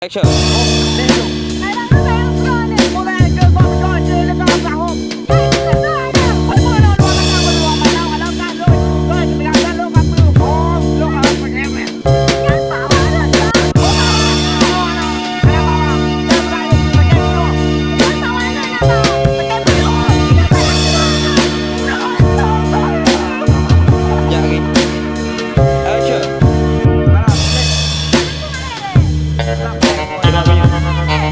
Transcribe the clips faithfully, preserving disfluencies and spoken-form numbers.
Action. Action. Teurak meunyoe.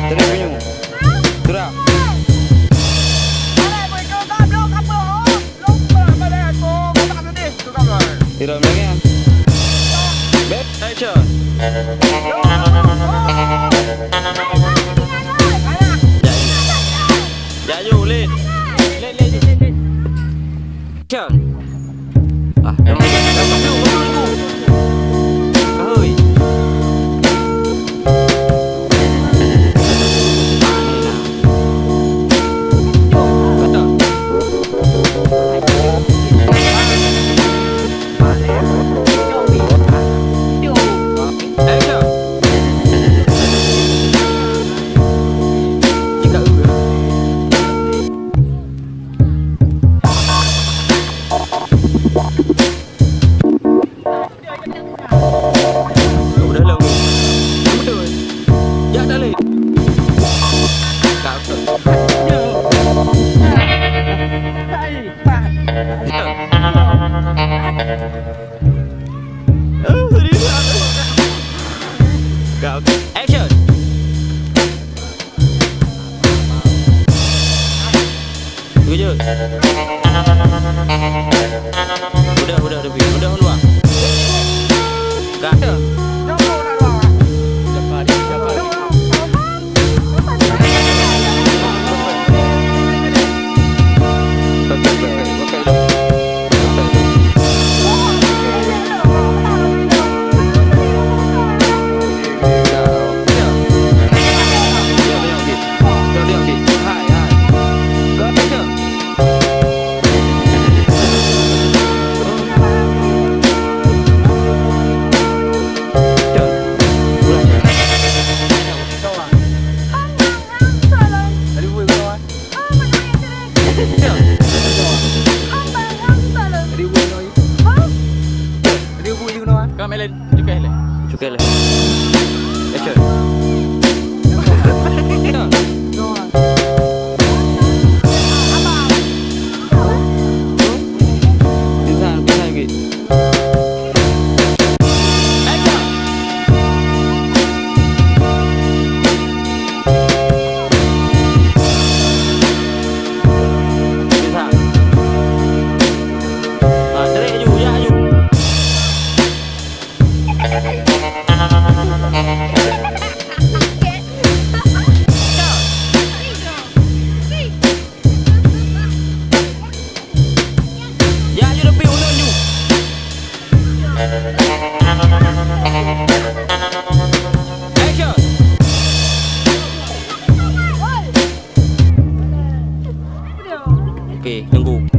Teurak meunyoe. Teurak. Teurak meunyoe. Back. Action. Jaju, Lin. Action. Ah, jangan. Jangan, jangan, jangan. Kahoi. Ah, ni lah. Kata. Action. Jika Udah lah. Betul. Jak dah leh. Kau tu. Ya. Oh, serius. Kau. Action. Terkejut. Udah, udah, udah, udah, udah, udah. Kak. Cukai leh. Cukai leh. Action. Pingsan, pingsan sikit. Action. Pingsan. Ah, tarik aju, jak aju. Ya, you lebih ulun you. Action. Okey, tunggu.